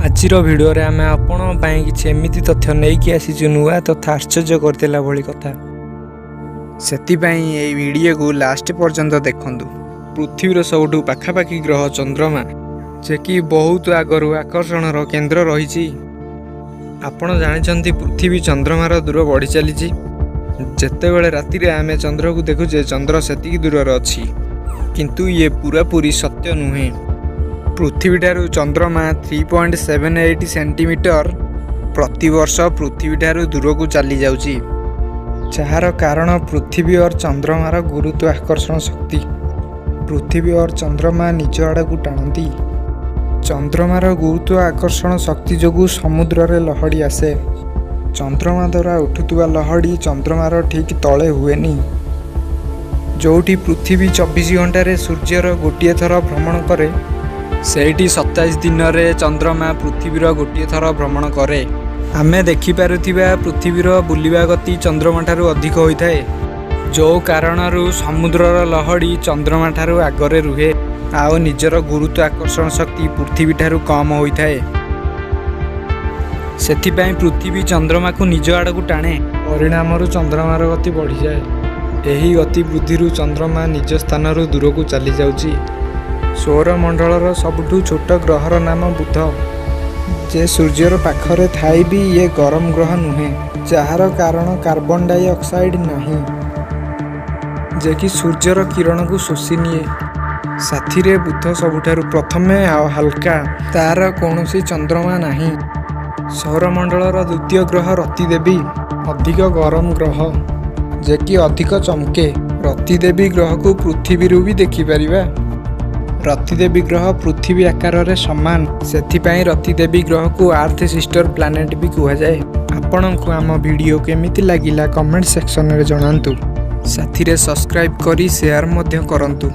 ଆଜିର ଭିଡ଼ିଓରେ ଆମେ ଆପଣଙ୍କ ପାଇଁ କିଛି ଏମିତି ତଥ୍ୟ ନେଇକି ଆସିଛୁ, ନୂଆ ତଥା ଆଶ୍ଚର୍ଯ୍ୟ କରିଦେଲା ଭଳି କଥା। ସେଥିପାଇଁ ଏଇ ଭିଡ଼ିଓକୁ ଲାଷ୍ଟ ପର୍ଯ୍ୟନ୍ତ ଦେଖନ୍ତୁ। ପୃଥିବୀର ସବୁଠୁ ପାଖାପାଖି ଗ୍ରହ ଚନ୍ଦ୍ରମା, ଯେ କି ବହୁତ ଆଗରୁ ଆକର୍ଷଣର କେନ୍ଦ୍ର ରହିଛି। ଆପଣ ଜାଣିଛନ୍ତି, ପୃଥିବୀ ଚନ୍ଦ୍ରମାର ଦୂର ବଢ଼ି ଚାଲିଛି। ଯେତେବେଳେ ରାତିରେ ଆମେ ଚନ୍ଦ୍ରକୁ ଦେଖୁଛେ, ଚନ୍ଦ୍ର ସେତିକି ଦୂରରେ ଅଛି। କିନ୍ତୁ ଇଏ ପୁରାପୁରି ସତ୍ୟ ନୁହେଁ। ପୃଥିବୀଠାରୁ ଚନ୍ଦ୍ରମା 3.78 ସେଣ୍ଟିମିଟର ପ୍ରତିବର୍ଷ ପୃଥିବୀଠାରୁ ଦୂରକୁ ଚାଲିଯାଉଛି, ଯାହାର କାରଣ ପୃଥିବୀ ଅର୍ ଚନ୍ଦ୍ରମାର ଗୁରୁତ୍ୱ ଆକର୍ଷଣ ଶକ୍ତି। ପୃଥିବୀ ଅର୍ ଚନ୍ଦ୍ରମା ନିଜ ଆଡ଼କୁ ଟାଣନ୍ତି। ଚନ୍ଦ୍ରମାର ଗୁରୁତ୍ୱ ଆକର୍ଷଣ ଶକ୍ତି ଯୋଗୁଁ ସମୁଦ୍ରରେ ଲହଡ଼ି ଆସେ। ଚନ୍ଦ୍ରମା ଦ୍ୱାରା ଉଠୁଥିବା ଲହଡ଼ି ଚନ୍ଦ୍ରମାର ଠିକ୍ ତଳେ ହୁଏନି। ଯେଉଁଠି ପୃଥିବୀ 24 ଘଣ୍ଟାରେ ସୂର୍ଯ୍ୟର ଗୋଟିଏ ଥର ଭ୍ରମଣ କରେ, ସେଇଠି 27 ଦିନରେ ଚନ୍ଦ୍ରମା ପୃଥିବୀର ଗୋଟିଏ ଥର ଭ୍ରମଣ କରେ। ଆମେ ଦେଖିପାରୁଥିବା ପୃଥିବୀର ବୁଲିବା ଗତି ଚନ୍ଦ୍ରମା ଠାରୁ ଅଧିକ ହୋଇଥାଏ, ଯେଉଁ କାରଣରୁ ସମୁଦ୍ରର ଲହଡ଼ି ଚନ୍ଦ୍ରମା ଠାରୁ ଆଗରେ ରୁହେ ଆଉ ନିଜର ଗୁରୁତ୍ୱ ଆକର୍ଷଣ ଶକ୍ତି ପୃଥିବୀଠାରୁ କମ୍ ହୋଇଥାଏ। ସେଥିପାଇଁ ପୃଥିବୀ ଚନ୍ଦ୍ରମାକୁ ନିଜ ଆଡ଼କୁ ଟାଣେ। ପରିଣାମରୁ ଚନ୍ଦ୍ରମାର ଗତି ବଢ଼ିଯାଏ। ଏହି ଗତି ବୃଦ୍ଧିରୁ ଚନ୍ଦ୍ରମା ନିଜ ସ୍ଥାନରୁ ଦୂରକୁ ଚାଲିଯାଉଛି। ସୌରମଣ୍ଡଳର ସବୁଠୁ ଛୋଟ ଗ୍ରହର ନାମ ବୁଧ, ଯେ ସୂର୍ଯ୍ୟର ପାଖରେ ଥାଇ ବି ଇଏ ଗରମ ଗ୍ରହ ନୁହେଁ, ଯାହାର କାରଣ କାର୍ବନ ଡାଇଅକ୍ସାଇଡ୍ ନାହିଁ, ଯେ କି ସୂର୍ଯ୍ୟର କିରଣକୁ ଶୋଷି ନିଏ। ସାଥିରେ ବୁଧ ସବୁଠାରୁ ପ୍ରଥମେ ଆଉ ହାଲକା। ତାର କୌଣସି ଚନ୍ଦ୍ରମା ନାହିଁ। ସୌରମଣ୍ଡଳର ଦ୍ୱିତୀୟ ଗ୍ରହ ରତିଦେବୀ ଅଧିକ ଗରମ ଗ୍ରହ, ଯେ କି ଅଧିକ ଚମକେ। ରତିଦେବୀ ଗ୍ରହକୁ ପୃଥିବୀରୁ ବି ଦେଖିପାରିବା। ରତିଦେବୀ ଗ୍ରହ ପୃଥିବୀ ଆକାରରେ ସମାନ। ସେଥିପାଇଁ ରତିଦେବୀ ଗ୍ରହକୁ ଆର୍ଥ ସିଷ୍ଟର ପ୍ଲାନେଟ୍ ବି କୁହାଯାଏ। ଆପଣଙ୍କୁ ଆମ ଭିଡ଼ିଓ କେମିତି ଲାଗିଲା, କମେଣ୍ଟ ସେକ୍ସନରେ ଜଣାନ୍ତୁ। ସାଥିରେ ସବସ୍କ୍ରାଇବ୍ କରି ସେୟାର ମଧ୍ୟ କରନ୍ତୁ।